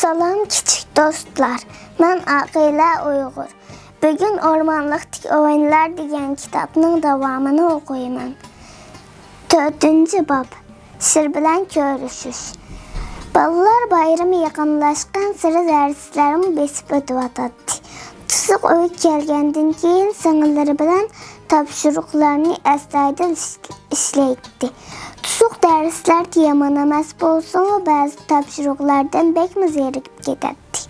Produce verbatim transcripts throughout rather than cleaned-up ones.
سالام كىچىك دوستلار، مەن ئاقىلە ئۇيغۇر. بۈگۈن ئورمانلىقتىكى ئويۇنلار دېگەن كىتابنىڭ داۋامىنى ئوقۇيمەن. تۆتىنچى باب، سىر بىلەن كۆرۈشۈش. بالىلار بايرىمى يېقىنلاشقانسېرى دەرسلەرمۇ بېسىپ ئۆتۈۋاتاتتى. تۇسۇق ئۆيگە كەلگەندىن كېيىن سىڭىللىرى بىلەن تاپشۇرۇقلارنى ئەستايىدىل ئىش-، ئىشلەيتتى. تۇسۇق دەرسلەردە يامان ئەمەس بولسىمۇ، بەزى تاپشۇرۇقلاردىن بەكمۇ زېرىكىپ كېتەتتى.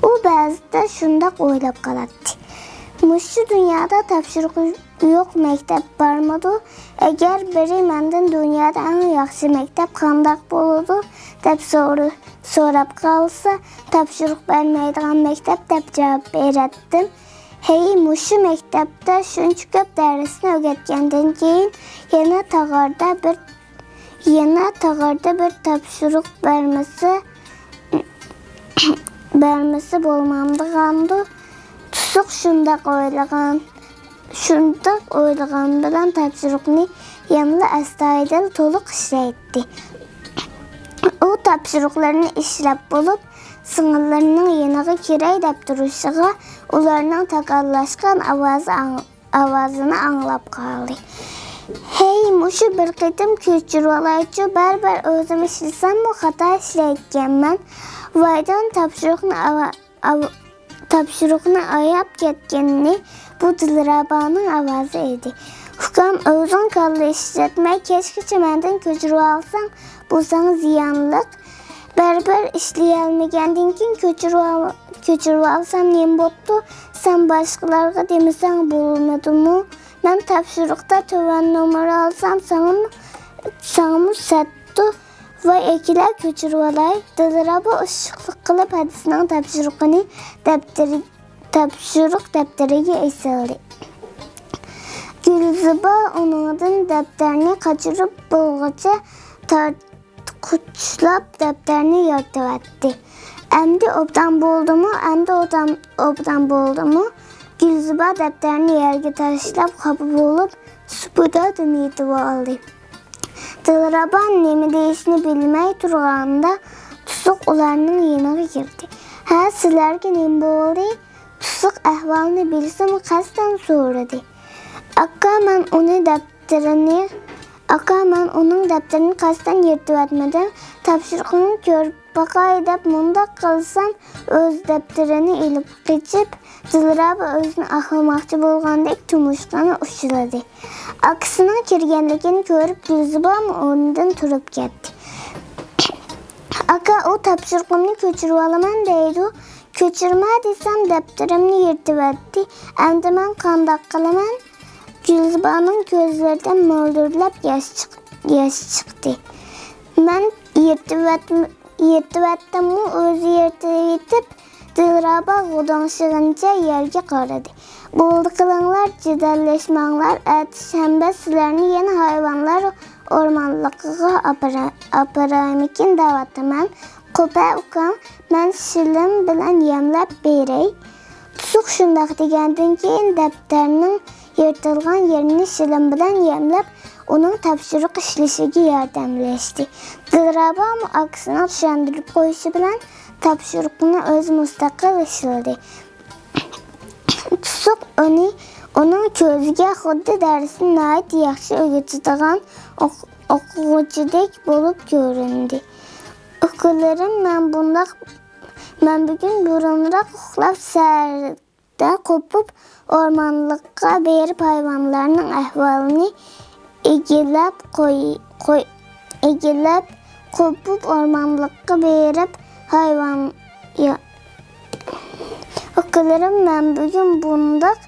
ئۇ بەزىدە شۇنداق ئويلاپ قالاتتى: «مۇشۇ دۇنيادا تاپشۇرۇقى يوق مەكتەپ بارمىدۇ؟ ئەگەر بىرى مەندىن دۇنيادا ئەڭ ياخشى مەكتەپ قانداق بولىدۇ؟» دەپ سورا-، سوراپ قالسا، «تاپشۇرۇق بەرمەيدىغان مەكتەپ» دەپ جاۋاب بېرەتتىم. ھەي، مۇشۇ مەكتەپتە شۇنچە كۆپ دەرسنى ئۆگەتكەندىن كېيىن يەنە تاغاردا بىر، يەنە تاغاردا بىر تاپشۇرۇق بەرمىسە، بەرمىسە بولمامدىغاندۇ؟ تۇسۇق شۇنداق ئويلىغان. شۇنداق ئويلىغان بىلەن تاپشۇرۇقنى يەنىلا ئەستايىدىل تولۇق ئىشلەيتتى. ئۇ تاپشۇرۇقلىرىنى ئىشلەپ بولۇپ، سىڭىللىرىنىڭ يېنىغا كىرەي دەپ تۇرۇشىغا، ئۇلارنىڭ تاكاللاشقان ئاۋازى ئاڭ-، ئاۋازىنى ئاڭلاپ قالدى. «ھەي، مۇشۇ بىر قېتىم كۆچۈرۈۋالايچۇ، بەرىبىر ئۆزۈم ئىشلىسەممۇ خاتا ئىشلەيدىكەنمەن.» ۋايدىن تاپشۇرۇقنى ئاۋا-، ئاۋ-، تاپشۇرۇقنى ئاياپ كەتكىنىنى بۇ دىلرەبانىڭ ئاۋازى ئىدى. «ئۇكام، ئۆزۈڭ كاللا ئىشلەتمەي، كەچكىچە مەندىن كۆچۈرۈۋالساڭ، بۇ ساڭا زىيانلىق. بەرىبىر ئىشلىيەلمىگەندىن كېيىن كۆچۈرۈۋال-، كۆچۈرۈۋالسام نېمە بوپتۇ؟ سەن باشقىلارغا دېمىسەڭ بولمىدىمۇ؟ مەن تاپشۇرۇقتا تۆۋەن نومۇر ئالسام، ساڭىمۇ، ساڭىمۇ سەتتۇ. ۋاي ئەكېلە، كۆچۈرۈۋالاي.» دىلرەبا ئۇششۇقلۇق قىلىپ ھەدىسىنىڭ تاپشۇرۇقىنى دەپتىرى-، تاپشۇرۇق دەپتىرىگە ئېسىلدى. گۈلزىبا ئۇنىڭدىن دەپتەرنى قاچۇرۇپ بولغۇچە تارتقۇچلاپ دەپتەرنى يىرتىۋەتتى. «ئەمدى ئوبدان بولدىمۇ؟ ئەمدى ئوبدان، ئوبدان بولدىمۇ؟» گۈلزىبا دەپتەرنى يەرگە تاشلاپ خاپا بولۇپ، سۇپىدا دۈم يېتىۋالدى. دىلرەبا نېمە دېيىشنى بىلمەي تۇرغاندا، تۇسۇق ئۇلارنىڭ يېنىغا كىردى. «ھە، سىلەرگە نېمە بولدى؟» تۇسۇق ئەھۋالنى بىلسىمۇ قەستەن سورىدى. «ئاكا، مەن ئۇنى دەپتىرىنى، ئاكا، مەن ئۇنىڭ دەپتىرىنى قەستەن يىرتىۋەتمىدىم. تاپشۇرۇقنى كۆرۈپ باقاي دەپ مۇنداق قىلسام، ئۆز دەپتىرىنى ئېلىپ قېچىپ، دىلرەبا ئۆزىنى ئاقلىماقچى بولغاندەك تۇمشۇقىنى ئۇچىلىدى.» ئاكىسىنىڭ كىرگەنلىكىنى كۆرۈپ، گۈلزىبام ئورنىدىن تۇرۇپ كەتتى. «ئاكا، ئۇ تاپشۇرۇقۇمنى كۆچۈرۈۋالىمەن دەيدۇ. كۆچۈرمە دېسەم، دەپتىرىمنى يىرتىۋەتتى. ئەمدى مەن قانداق قىلىمەن؟» گۈلزىبانىڭ كۆزلىرىدىن مۆلدۈرلەپ ياش چىق-، ياش چىقتى. «مەن يىرتىۋەتم-، يىرتىۋەتتىممۇ؟» ئۆزى يىرتىۋېتىپ، دىلرەبا غۇدۇڭشىغىنىچە يەرگە قارىدى. «بولدى قىلىڭلار، جېدەللەشمەڭلار، ئەتە شەنبە سىلەرنى يەنە ھايۋانلار ئورمانلىقىغا ئاپىرا-، ئاپىرايمىكىن دەۋاتىمەن. قوپە ئۇكام، مەن شىلىم بىلەن يەملەپ بېرەي.» تۇسۇق شۇنداق دېگەندىن كېيىن، دەپتەرنىڭ يىرتىلغان يېرىنى شىلىم بىلەن يەملەپ، ئۇنىڭ تاپشۇرۇق ئىشلىشىگە ياردەملەشتى. دىلرەبامۇ ئاكىسىنىڭ چۈشەندۈرۈپ قويۇشى بىلەن تاپشۇرۇقنى ئۆزى مۇستەقىل ئىشلىدى. تۇسۇق ئۇنى، ئۇنىڭ كۆزىگە خۇددى دەرسنى ناھايىتى ياخشى ئۆگىتىدىغان ئوق-، ئوقۇغۇچىدەك بولۇپ كۆرۈندى. «ئۇكىلىرىم، مەن بۇنداق، مەن بۈگۈن بۇرۇنراق ئۇخلاپ، سەھەردە قوپۇپ ئورمانلىققا بېرىپ ھايۋانلارنىڭ ئەھۋالىنى ئىگىلەپ قوي-، قوي-، ئىگىلەپ قوپۇپ ئورمانلىققا بېرىپ ھايۋان، يا-، ئۇكىلىرىم، مەن بۈگۈن بۇنداق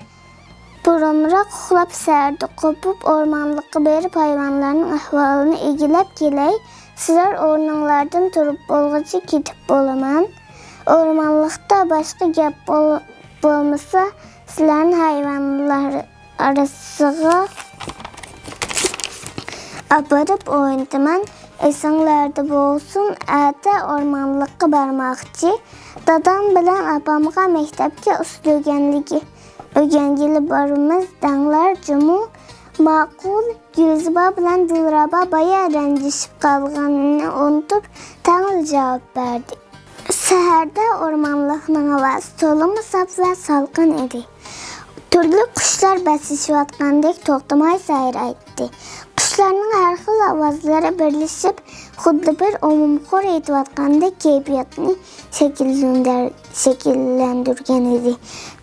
بۇرۇنراق ئۇخلاپ، سەھەردە قوپۇپ ئورمانلىققا بېرىپ ھايۋانلارنىڭ ئەھۋالىنى ئىگىلەپ كېلەي. سىلەر ئورنۇڭلاردىن تۇرۇپ بولغۇچە كېتىپ بولىمەن. ئورمانلىقتا باشقا گەپ بول-، بولمىسا، سىلەرنى ھايۋانلار ئارىسىغا ئاپىرىپ ئوينىتىمەن. ئېسىڭلاردا بولسۇن، ئەتە ئورمانلىققا بارماقچى. دادام بىلەن ئاپامغا مەكتەپكە ئۇسسۇل ئۆگەنلىكى، ئۆگەنگىلى بارىمىز دەڭلار جۇمۇ.» «ماقۇل.» گۈلزىبا بىلەن دىلرەبا بايا رەنجىشىپ قالغىنىنى ئۇنتۇپ، تەڭلا جاۋاب بەردى. سەھەردە ئورمانلىقنىڭ ھاۋاسى تولىمۇ ساپ ۋە سالقىن ئىدى. تۈرلۈك قۇشلار بەسلىشىۋاتقاندەك توختىماي سايرايتتى. قۇشلارنىڭ ھەر خىل ئاۋازلىرى بىرلىشىپ، خۇددى بىر ئومۇمخور ئېيتىۋاتقاندەك كەيپىياتنى شەكىللەندۈر-، شەكىللەندۈرگەن ئىدى.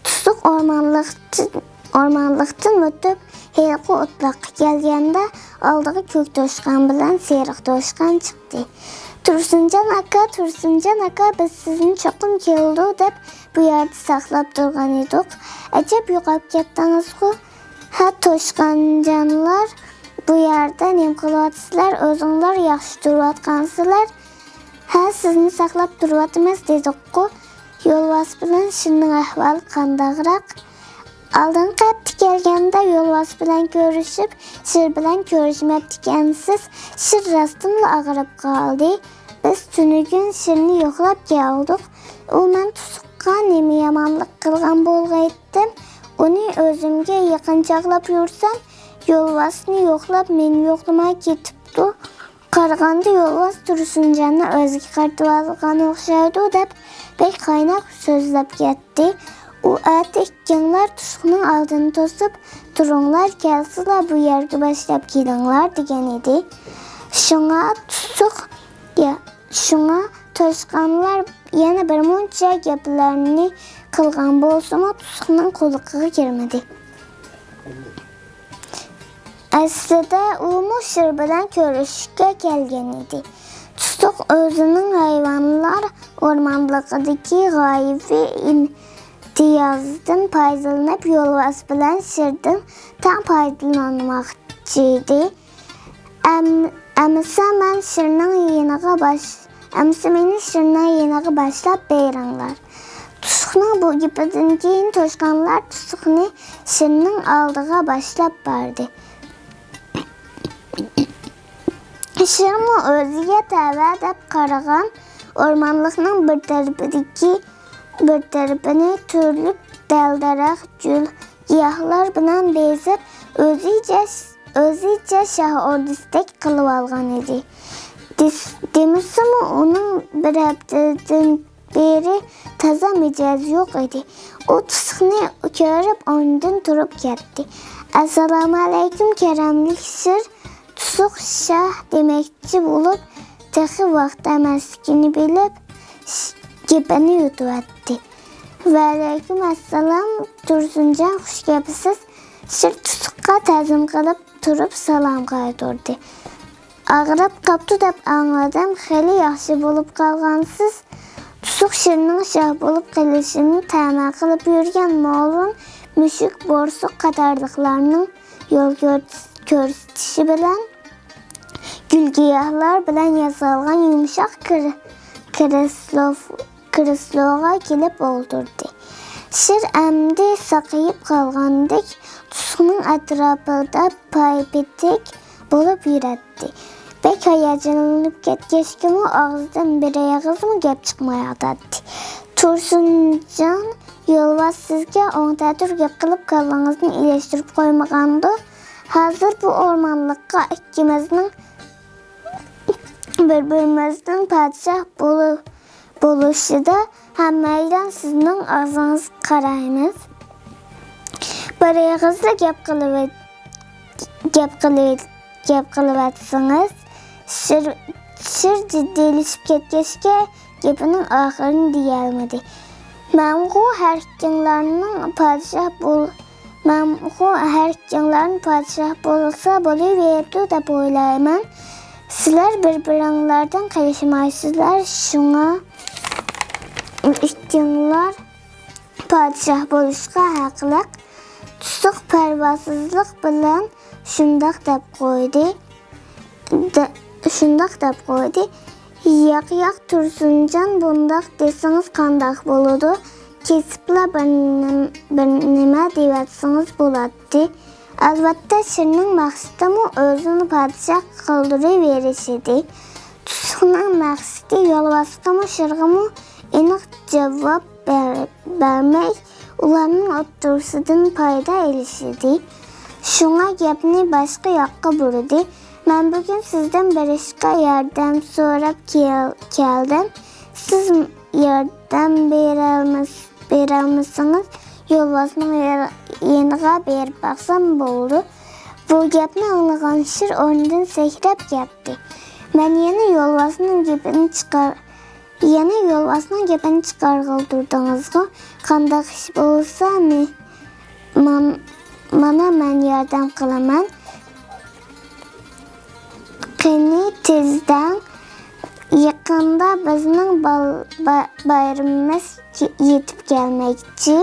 تۇسۇق ئورمانلىقتىن، ئورمانلىقتىن ئۆتۈپ، ھېلىقى ئوتلاققا كەلگەندە، ئالدىغا كۆك توشقان بىلەن سېرىق توشقان چىقتى. «تۇرسۇنجان ئاكا، تۇرسۇنجان ئاكا، بىز سىزنى چوقۇم كېلىدۇ دەپ بۇ يەردە ساقلاپ تۇرغان ئىدۇق. ئەجەب يوقاپ كەتتىڭىزغۇ؟ ھە، توشقانجانلار، بۇ يەردە نېمە قىلىۋاتىسىلەر؟ ئۆزۈڭلار ياخشى تۇرۇۋاتقانسىلەر. ھە، سىزنى ساقلاپ تۇرۇۋاتىمىز دېدۇققۇ.» يولۋاس بىلەن شىرنىڭ ئەھۋالى قانداقراق؟ ئالدىنقى ھەپتە كەلگەندە يولۋاس بىلەن كۆرۈشۈپ، شىر بىلەن كۆرۈشمەپتىكەنسىز. شىر راستتىنلا ئاغرىپ قالدى. «بىز تۈنۈگۈن شىرنى يوقلاپ كەلدۇق. ئۇ مەن تۇسۇققا نېمە يامانلىق قىلغان بولغايتتىم؟ ئۇنى ئۆزۈمگە يېقىنچاقلاپ يۈرسەم، يولۋاسنى يوقلاپ، مېنى يوقلىماي كېتىپتۇ. قارىغاندا يولۋاس تۇرسۇنجاننى ئۆزىگە قارىتىۋالغان ئوخشايدۇ» دەپ، بەك قايناق سۆزلەپ كەتتى. ئۇ: «ئەتە ئىككىڭلار تۇسۇقنىڭ ئالدىنى توسۇپ تۇرۇڭلار، كەلسىلا بۇ يەرگە باشلاپ كېلىڭلار» دېگەن ئىدى. شۇڭا تۇسۇق، يا، شۇڭا توشقانلار يەنە بىر مۇنچە گەپلەرنى قىلغان بولسىمۇ، تۇسۇقنىڭ قۇلىقىغا كىرمىدى. ئەسلىدە ئۇمۇ شىر بىلەن كۆرۈشۈشكە كەلگەن ئىدى. تۇسۇق ئۆزىنىڭ ھايۋانلار ئورمانلىقىدىكى غايىۋى ئىمتىيازىدىن پايدىلىنىپ، يولۋاس بىلەن شىردىن تەڭ پايدىلانماقچى ئىدى. ئەم-، ئەمىسە مەن شىرنىڭ يېنىغا باش-، ئەمىسە مېنى شىرنىڭ يېنىغا باشلاپ بېرىڭلار. تۇسۇقنىڭ بۇ گېپىدىن كېيىن توشقانلار تۇسۇقنى شىرنىڭ ئالدىغا باشلاپ باردى. شىرمۇ ئۆزىگە تەۋە دەپ قارىغان ئورمانلىقنىڭ بىر تەرىپىدىكى، بىر تەرىپىنى تۈرلۈك دەل-دەرەخ، گۈل، گىياھلار بىلەن بېزەپ، ئۆزىچە، ئۆزىچە شاھ ئوردىسىدەك قىلىۋالغان ئىدى. دېس-، دېمىسىمۇ، ئۇنىڭ بىر ھەپتىدىن بېرى تازا مىجەزى يوق ئىدى. ئۇ تۇسۇقنى كۆرۈپ، ئورنىدىن تۇرۇپ كەتتى. «ئەسسالامۇئەلەيكۇم، كەرەملىك شىر.» تۇسۇق شاھ دېمەكچى بولۇپ، تېخى ۋاقتى ئەمەسلىكىنى بىلىپ، ش-، گېپىنى يۇتۇۋەتتى. «ۋەئەلەيكۇم ئەسسالام، تۇرسۇنجان، خۇش كەپسىز.» شىر تۇسۇققا تەزىم قىلىپ تۇرۇپ سالام قايتۇردى. «ئاغرىپ قاپتۇ دەپ ئاڭلىدىم، خېلى ياخشى بولۇپ قالغانسىز.» تۇسۇق شىرنىڭ شاھ بولۇپ قېلىشىنى تەمە قىلىپ يۈرگەن مولۇن، مۈشۈك، بورسۇق قاتارلىقلارنىڭ يول كۆرس-، كۆرسىتىشى بىلەن گۈل-گىياھلار بىلەن ياسالغان يۇمشاق كىر-، كرېسلو-، كرېسلوغا كېلىپ ئولتۇردى. شىر ئەمدى ساقىيىپ قالغاندەك، تۇسۇقنىڭ ئەتراپىدا پاي-پېتەك بولۇپ يۈرەتتى. بەك ھاياجانلىنىپ كەتكەچكىمۇ ئاغزىدىن بىر ئېغىزمۇ گەپ چىقمايۋاتاتتى. «تۇرسۇنجان يولۋاس سىزگە ئوڭ تەتۈر گەپ قىلىپ، كاللىڭىزنى ئېلىشتۇرۇپ قويمىغاندۇ؟ ھازىر بۇ ئورمانلىققا ئىككىمىزنىڭ بىر-بىرىمىزنىڭ پادىشاھ بولۇ-، بولۇشىدا ھەممەيلەن سىزنىڭ ئاغزىڭىزغا قارايمىز. بىر ئېغىزلا گەپ قىلىۋەت-، گەپ قىلىۋەت-، گەپ قىلىۋەتسىڭىز.» شىر، شىر جىددىيلىشىپ كەتكەچكە، گېپىنىڭ ئاخىرىنى دېيەلمىدى. «مەنغۇ ھەر ئىككىڭلارنىڭ پادىشاھ بول-، مەنغۇ ھەر ئىككىڭلارنىڭ پادىشاھ بولسا بولۇۋېرىدۇ دەپ ئويلايمەن. سىلەر بىر-بىرىڭلاردىن قېلىشمايسىلەر، شۇڭا ئىككىڭلار پادىشاھ بولۇشقا ھەقلىق.» تۇسۇق پەرۋاسىزلىق بىلەن شۇنداق دەپ قويدى. دە-، شۇنداق دەپ قويدى. «ياق، ياق، تۇرسۇنجان، بۇنداق دېسىڭىز قانداق بولىدۇ؟ كېسىپلا بىر نېم-، بىر نېمە دېيىۋەتسىڭىز بولاتتى. ئەلۋەتتە، شىرنىڭ مەقسىتىمۇ ئۆزىنى پادىشاھ قىلدۇرۇۋېرىش ئىدى.» تۇسۇقنىڭ مەقسىتى يولۋاسقىمۇ، شىرغىمۇ ئېنىق جاۋاب بەر-، بەرمەي، ئۇلارنىڭ ئوتتۇرىسىدىن پايدا ئېلىش ئىدى. شۇڭا گەپنى باشقا ياققا بۇرىدى. «مەن بۈگۈن سىزدىن بىر ئىشقا ياردەم سوراپ كەل-، كەلدىم. سىز، ياردەم بېرەلمەس-، بېرەلمىسىڭىز، يولۋاسنىڭ يېر-، يېنىغا بېرىپ باقسام بولىدۇ.» بۇ گەپنى ئاڭلىغان شىر ئورنىدىن سەكرەپ كەتتى. مەن يەنە يولۋاسنىڭ گېپىنى چىقار-، يەنە يولۋاسنىڭ گېپىنى چىقارغىلى تۇردىڭىزغۇ؟ قانداق ئىش بولسا، مې-، مان-، مانا مەن ياردەم قىلىمەن. قېنى تېز دەڭ، يېقىندا بىزنىڭ بال-، با-، بايرىمىمىز يېتىپ كەلمەكچى.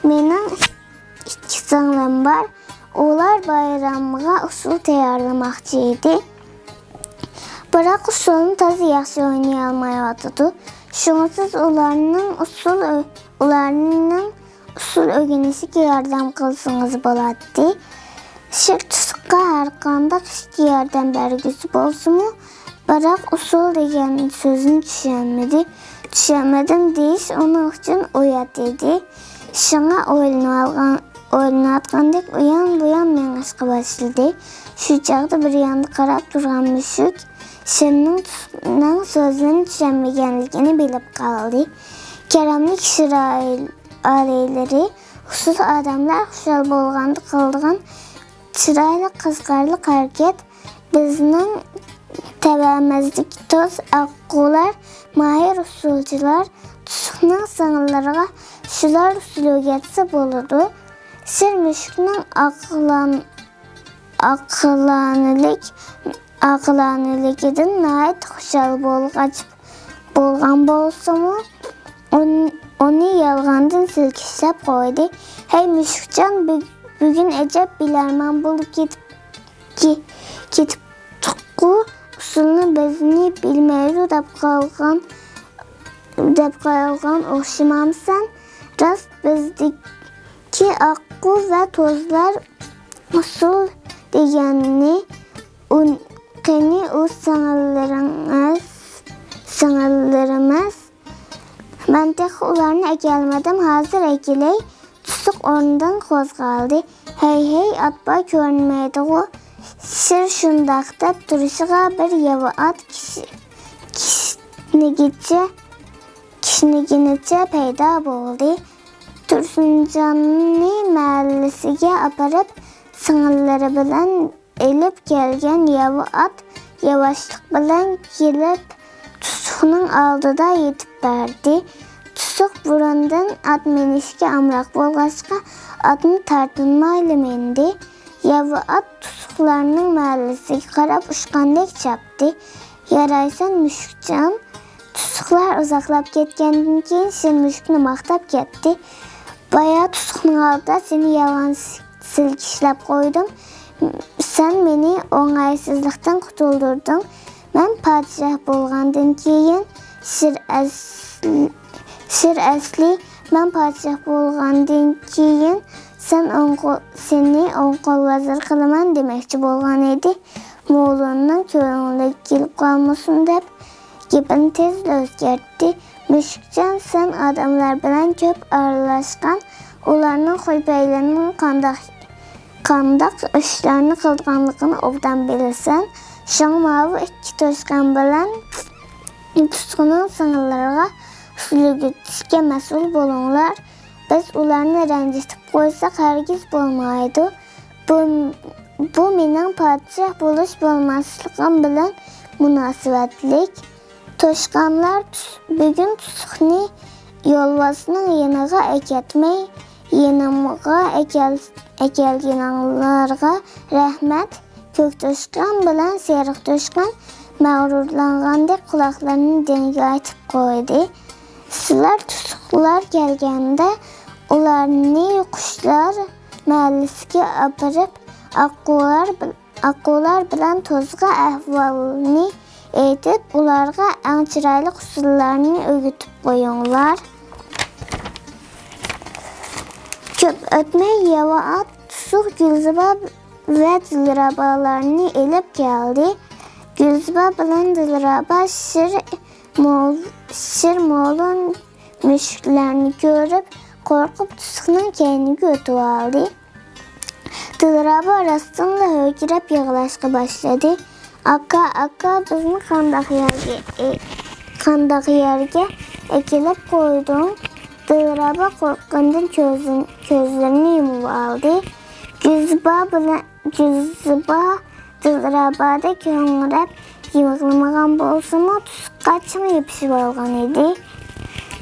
مېنىڭ ئىككى سىڭلىم بار. ئۇلار بايرامغا ئۇسسۇل تەييارلىماقچى ئىدى. بىراق ئۇسسۇلنى تازا ياخشى ئوينىيالمايۋاتىدۇ. شۇڭا سىز ئۇلارنىڭ ئۇسسۇل ئۆ-، ئۇلارنىڭ ئۇسسۇل ئۆگىنىشىگە ياردەم قىلسىڭىز بولاتتى. شىر تۇسۇققا ھەرقانداق ئىشقا ياردەم بەرگۈسى بولسىمۇ، بىراق ئۇسسۇل دېگەن سۆزنى چۈشەنمىدى. «چۈشەنمىدىم» دېيىش ئۇنىڭ ئۈچۈن ئۇيات ئىدى. شۇڭا ئويلىنىۋالغان، ئويلىنىۋاتقاندەك ئۇيان-بۇيان مېڭىشقا باشلىدى. شۇ چاغدا بىر ياندا قاراپ تۇرغان مۈشۈك شىرنىڭ تۇسۇقنىڭ سۆزىنى چۈشەنمىگەنلىكىنى بىلىپ قالدى. كەرەملىك شىر ئالىيلىرى، ئۇسسۇل ئادەملەر خۇشال بولغاندا قىلىدىغان چىرايلىق قىزىقارلىق ھەرىكەت. بىزنىڭ تەۋەمىزدىكى توس ئاققۇلار، ماھىر ئۇسسۇلچىلار، تۇسۇقنىڭ سىڭىللىرىغا شۇلار ئۇسسۇل ئۆگەتسە بولىدۇ. شىر مۈشۈكنىڭ ئاقىلان-، ئاقىلانىلىك، ئاقىلانىلىكىدىن ناھايىتى خۇشال بولغاچ، بولغان بولسىمۇ، ئۇن-، ئۇنى يالغاندىن سىلكىشلەپ قويدى. «ھەي مۈشۈكجان، بۈ-، بۈگۈن ئەجەب بىلەرمەن بولۇپ كېتىپ، كېتىپتۇققۇ، ئۇسسۇلنى بىزنى بىلمەيدۇ دەپ قالغان، دەپ قالغان ئوخشىمامسەن؟ راست بىزدىكى ئاققۇ ۋە توزلار ئۇسسۇل دېگەننى ئۇن-، قېنى ئۇ سىڭىللىرىڭىز، سىڭىللىرىمىز؟» «مەن تېخى ئۇلارنى ئەكەلمىدىم، ھازىر ئەكېلەي.» تۇسۇق ئورنىدىن قوزغالدى. «ھەي، ھەي، ئات بار كۆرۈنمەيدىغۇ؟» شىر شۇنداق دەپ تۇرۇشىغا بىر ياۋا ئات كىش-، كىشنىگىچە، كىشنىگىنىچە پەيدا بولدى. تۇرسۇنجاننى مەھەللىسىگە ئاپىرىپ، سىڭىللىرى بىلەن ئېلىپ كەلگەن ياۋا ئات ياۋاشلىق بىلەن كېلىپ، تۇسۇقنىڭ ئالدىدا يېتىپ بەردى. تۇسۇق بۇرۇندىن ئات مىنىشكە ئامراق بولغاچقا، ئاتنى تارتىنمايلا مىندى. ياۋا ئات تۇسۇقلارنىڭ مەھەللىسىگە قاراپ ئۇچقاندەك چاپتى. «يارايسەن، مۈشۈكجان.» تۇسۇقلار ئۇزاقلاپ كەتكەندىن كېيىن، شىر مۈشۈكنى ماختاپ كەتتى. «بايا تۇسۇقنىڭ ئالدىدا سېنى يالغان سىلكىشلەپ قويدۇم. سەن مېنى ئوڭايسىزلىقتىن قۇتۇلدۇردۇڭ. مەن پادىشاھ بولغاندىن كېيىن، شىر ئەسلى، شىر ئەسلى، مەن پادىشاھ بولغاندىن كېيىن، سەن ئوڭ قو-، سېنى ئوڭ قول ۋەزىر قىلىمەن دېمەكچى بولغان ئىدى.» موۋلىنىڭ كۆڭلىگە كېلىپ قالمىسۇن دەپ، گېپىنى تېزلا ئۆزگەرتتى. «مۈشۈكجان، سەن ئادەملەر بىلەن كۆپ ئارىلاشقان، ئۇلارنىڭ خۇي-پەيلىرىنىڭ قانداق، قانداق ئىشلارنى قىلىدىغانلىقىنى ئوبدان بىلىسەن. شۇڭا ماۋۇ ئىككى توشقان بىلەن تۇسۇقنىڭ سىڭىللىرىغا ئۇسسۇل ئۆگىتىشكە مەسئۇل بولۇڭلار. بىز ئۇلارنى رەنجىتىپ قويساق، ھەرگىز بولمايدۇ. بۇ، بۇ مېنىڭ پادىشاھ بولۇش بولماسلىقىم بىلەن مۇناسىۋەتلىك.» توشقانلار تۇس-، بۈگۈن تۇسۇقنى يولۋاسنىڭ يېنىغا ئەكەتمەي، يېنىمغا ئەكەل-، ئەكەلگىنىڭلارغا رەھمەت. كۆك توشقان بىلەن سېرىق توشقان مەغرۇرلانغاندەك قۇلاقلىرىنى دىڭگىرايتىپ قويدى. سىلەر تۇسۇقلار كەلگەندە ئۇلارنى قۇشلار مەھەللىسىگە ئاپىرىپ، ئاققۇلار بىل-، ئاققۇلار بىلەن توزغا ئەھۋالنى ئېيتىپ، ئۇلارغا ئەڭ چىرايلىق ئۇسسۇللارنى ئۆگىتىپ قويۇڭلار. كۆپ ئۆتمەي ياۋا ئات تۇسۇق، گۈلزىبا ۋە دىلرەبالارنى ئېلىپ كەلدى. گۈلزىبا بىلەن دىلرەبا شىر مول-، شىر موۋلىن مۈشۈكلەرنى كۆرۈپ، قورقۇپ تۇسۇقنىڭ كەينىگە ئۆتۈۋالدى. دىلرەبا راستتىنلا ھۆركىرەپ يىغلاشقا باشلىدى. «ئاكا، ئاكا، بىزنى قانداق يەرگە، ئې-، قانداق يەرگە ئەكېلىپ قويدۇڭ؟» دىلرەبا قورققىنىدىن كۆزىن-، كۆزلىرىنى يۇمۇۋالدى. گۈلزىبا بىلەن، گۈلزىبا دىلرەبادەك ھۆڭرەپ يىغلىمىغان بولسىمۇ، تۇسۇققا چىڭ يېپىشىۋالغان ئىدى.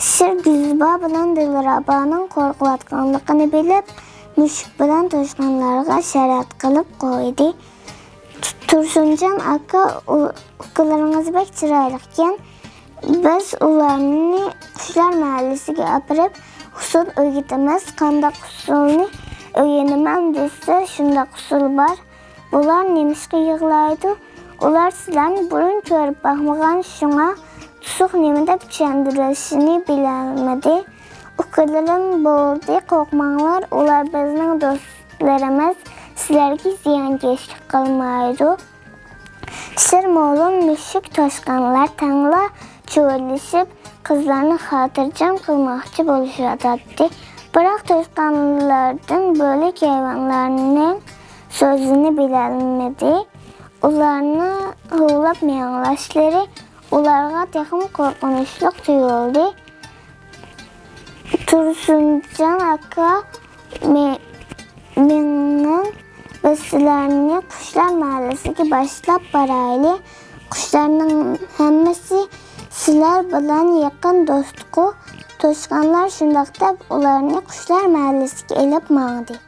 شىر گۈلزىبا بىلەن دىلرەبانىڭ قورقۇۋاتقانلىقىنى بىلىپ، مۈشۈك بىلەن توشقانلارغا شەرەت قىلىپ قويدى. تۇرسۇنجان ئاكا، ئۇ-، ئۇكىلىرىڭىز بەك چىرايلىقكەن. بىز ئۇلارنى قۇشلار مەھەللىسىگە ئاپىرىپ، ئۇسسۇل ئۆگىتىمىز. قانداق ئۇسسۇلنى ئۆگىنىمەن دېسە، شۇنداق ئۇسسۇل بار. بۇلار نېمىشقا يىغلايدۇ؟ ئۇلار سىلەرنى بۇرۇن كۆرۈپ باقمىغان، شۇڭا تۇسۇق نېمە دەپ چۈشەندۈرۈشنى بىلەلمىدى. ئۇكىلىرىم، بولدى، قورقماڭلار، ئۇلار بىزنىڭ دوستلىرىمىز، سىلەرگە زىيانكەشلىك قىلمايدۇ. شىر، مولۇن، مۈشۈك، توشقانلار تەڭلا چۇۋۇللىشىپ، قىزلارنى خاتىرجەم قىلماقچى بولۇشۇۋاتاتتى. بىراق توشقانلاردىن بۆلەك ھايۋانلارنىڭ سۆزىنى بىلەلمىدى. ئۇلارنىڭ ھۇۋلاپ مىياڭلاشلىرى ئۇلارغا تېخىمۇ قورقۇنچلۇق تۇيۇلدى. تۇرسۇنجان ئاكا، مې-، مېڭىڭ، بىز سىلەرنى قۇشلار مەھەللىسىگە باشلاپ بارايلى. قۇشلارنىڭ ھەممىسى سىلەر بىلەن يېقىن دوستقۇ. توشقانلار شۇنداق دەپ ئۇلارنى قۇشلار مەھەللىسىگە ئېلىپ ماڭدى.